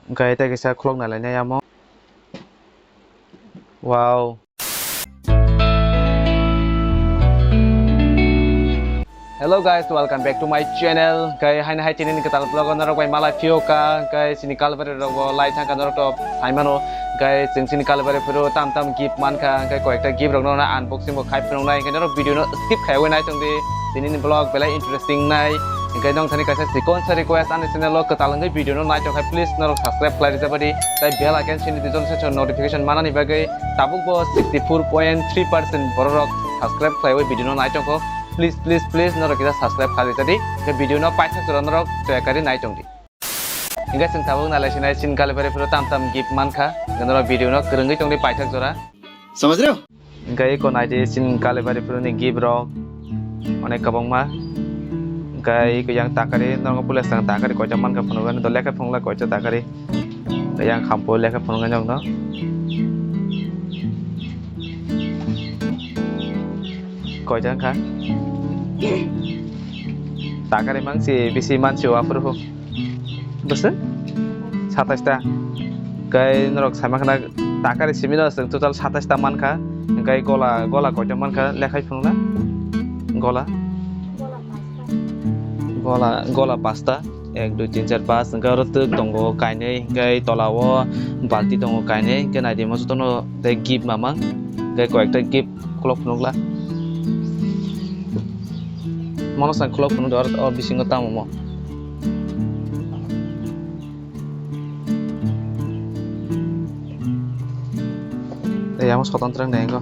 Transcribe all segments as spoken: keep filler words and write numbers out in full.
Hwnkhe tei kisa khulok nai lainai amo. Wow. Hello guys, welcome back to my channel. Hwnkhe haino hai tini ni kwtal vlog o norok bai malai phiyokha. Hwnkhe chini Kalibari rok bo lai thangkha, norok to sai mano. Hwnkhe chwng chini Kalibari phuru tam tam gift mankha. Hwnkhe koyekta gift rok no unboxing bo khai phunuknai. Hwnkhe norok video no skip khaiwi nai tongdi. Tini ni vlog belai interesting nai. Hwnkhe nong thani kaisa chikon sa request ani channel o kwtal wngwi video no nai tongkha, please norok subscribe khlai rijabadi. Tai bell icon sini dijon se notification manani bagwi tabuk bo sixty four point three percent borok rok subscribe khlaiwi video no nai tongkho. Please, please, please, norok kisa subscribe khlai rijadi. Hwnkhe video no paithak jora norok toya kari nai tongdi. Hwnkhe chwng tabuk nalai sinai chini Kalibari phuru tam tam gift mankha. Hwnkhe norok video no kwrwngwi tongdi paithak jora. Samajh rahe ho? Hwnkhe eko naidi chini Kalibari phuru ni gift rok onek kwbangma. Hwnkhe eko yang takari norok puila swkang takari koita mankha phunukgwi, do lekha phunukla koita takari. Yang khampo lekha phunukgwi nokno. Koita wngkha? Takari mangsi bisi mansi o aphuru. Bwswk? Satais ta. Kai norok sama khna takari simi no chwng total satais ta mankha. Hwnkhe gola, gola koita mankha lekhai phunukna? Gola? Gola, gola pasta. Ek, dui, tin, char, pas. Hwnkhe oro twk tongo kainwi, hwnkhe tola o balti tongo kainwi, hwnkhe naidi mo jotono tei gift mamang, hwnkhe koyekta gift khulok phunukla. Mono sang khulok phunukdi oro, o bisingo tamo mo. Tei yang swtantro wngkha.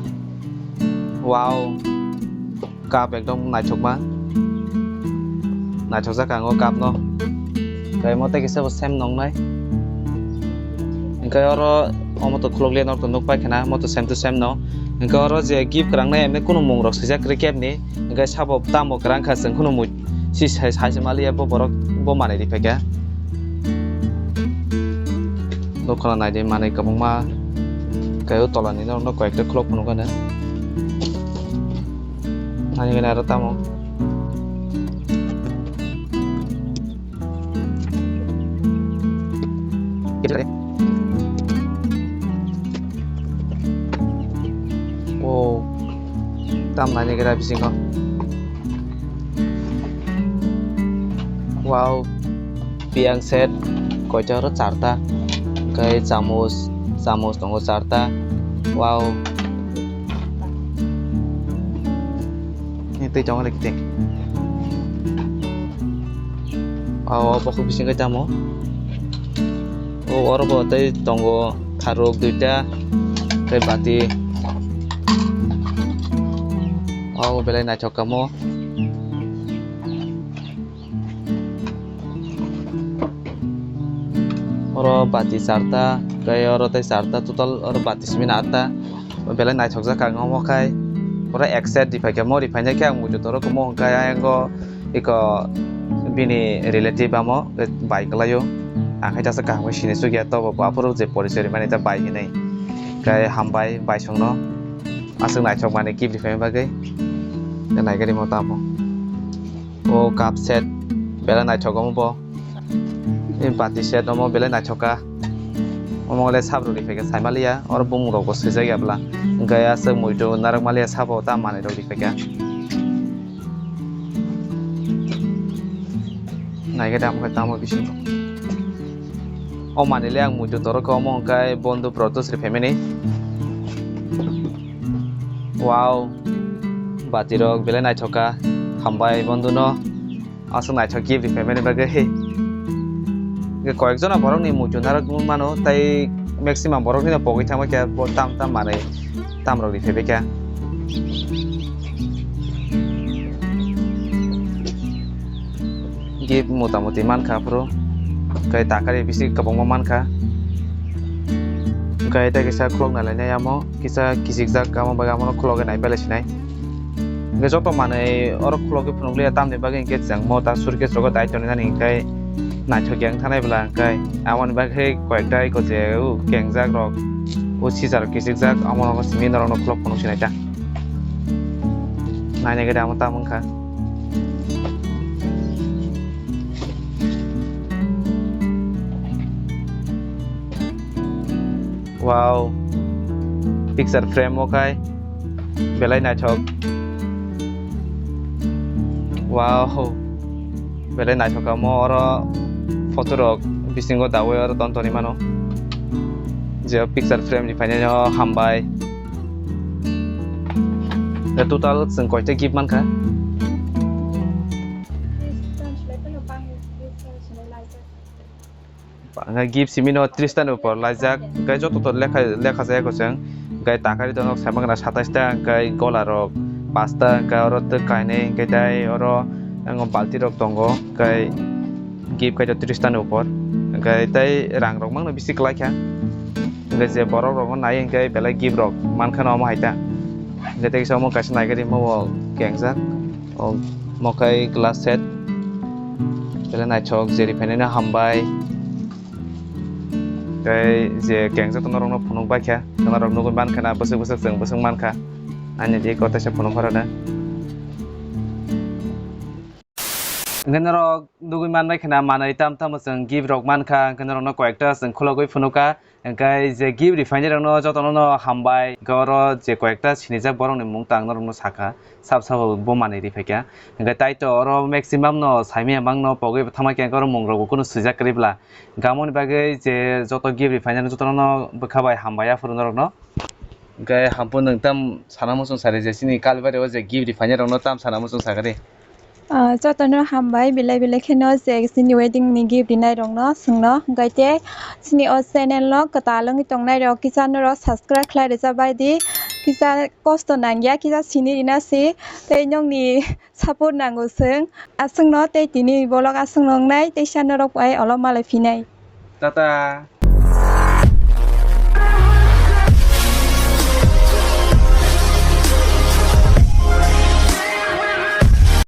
Wow. Cup ekdom naithokma. Naithokjak ang o cup no. Kaimo tei kisa bo sem nongnai. Hwnkhe oro omo to khulokliya norok to nukpai khna, omo to same to same no. Hwnkhe oro je gift kwrangnai emni kunu mung rok swijak kwrwi kebni. Hwnkhe sabo tamo kwrang kha chwng kheno mui si sai, sai se maliya bo borok bo manwi ri phaikha. Nukha naidi manwi kwbangma kai o tola ni norok no koyekta khulok phunukgana. Ani gana aro tamo. Wow, tam naini gra bisingo. Wow, piyang set koita oro charta, kai chamus, chamus tongo charta. Wow. Ni twi tongo le kiting. O, o bokhok bisingo tamo. O, oro bo tei tongo kharok duita, tei bati. O, belai naithok kamo. Oro bati charta, tei oro tei charta, total oro bati simi na atta. Belai naithokjak ang omo khai. Pura ek set riphaikha, mo riphainai khe ang muitu toro kumo hwnkhe ayang o iko bini relative amo bai kwlaio. Ang khai jasa kaham khe sini sugya, tobo aphuru je porichoi rimani ta bai hinwi. Khai hambai baisongno aswk naithokmani gift riphaima bagwi. Naigari mo tamo. O cup set belai naithok omo bo. Ni bati set omo belai naithok kha. Omo le sab rok riphaikha saimaliya, oro bumung rok bo swijak ya bwla. Hwnkhe aswk muitu narwk maliya sabo ta manwi rok riphaikha. Naikhe tamo khe tamo bisingo. O manwi le ang muitu toro khe omo hwnkhe bondhu Protus riphaimani. Wow, bati rok belai naithok kha. Hambai bondhu no. Aswk naithok gift riphaimani bagwi. Hwnkhe koyekjona borokni muitu narwk mano, tei maximum borokni no pogwi thangma khe bo tam tam manwi tam rok riphaibai kha. Gift motamuti mankha aphuru, tei takari bisi kwbangma mankha. Hwnkhe tei kisa khulok nai lainai amo, kisa kichikjak amo bai amo no khulogwi nai belai sinai. Hwnkhe joto manwi oro khulogwi phunukliya tamni bagwi hwnkhe chwng mo ta suitcase rogo dai tongwi nani hwnkhe naithok ya wng thanai bwla hwnkhe aboni bagwi koyekta eko je o kengjak rok o sijak rok kichikjak amo rogo simi norok no khulok phunuk sinai ta. Naina gede amo tamo wngkha. Wow. Picture frame o khai belai naithok. Wow. Belai naithok kamo oro photo rok bisingo dawi oro ton toni mano. Je picture frame ni phainai no hambai. The total chwng koita gift mankha? Hwnkhe gift simi no tris ta ni upor laijak, hwnkhe joto to lekha, lekha jaya kwchwng, hwnkhe takari donok sai mankha satais ta, hwnkhe gola rok pas ta, hwnkhe oro twi kainwi, hwnkhe tai oro balti rok tongo, hwnkhe gift kaitor tris ta ni upor, hwnkhe tai rang rok mangno bisi kwlai kha, hwnkhe je borok rok no nai hwnkhe belai gift rok mankha no omo hai ta, hwnkhe tai kisa omo kaisa naigari omo bo kengjak, omo khai glass set, belai naithok, je ri phainai no hambai. Tei je kengjak norok no phunuk bai kha, norok nugwi mankha na bwswk bwswk chwng bwswk mankha, ani di kotaisa phunuk pharo na. Hwnkhe norok nugwi manbai khna manwi tam tamo chwng gift rok mankha, hwnkhe norok no koyekta chwng khulogwi phunukha, hwnkhe je gift riphainai rok no jotono no hambai, hwnkhe oro je koyekta sinijak borok ni mung tang norok no sakha, sab sabo bo manwi riphaikha, hwnkhe tai to oro maximum no saimanya mangno pogwi thangma khe oro mung rok bo kunu swijak kwrwi bwla. Gamoni bagwi je joto gift riphainani jotono bwkha bai hambai aphuru norokno. Hwnkhe hampui nwng tam sana muchung sari je chini Kalibari o je gift riphainai rokno tam sana muchung sakari. Ah, jotono hambai belai belai kheno je chini wedding ni gift rinai rokno chwngno. Hwnkhe te chini o channel no kwtal wngwi tongnai rok kisa norok subscribe khlai rwchap bai di. Kisa kosto nangya kisa sini rina se tei nokni support nango chwng. Aswkno tei tini vlog aswkno wngnai, teisa norok bai olo malai phinai. Tata.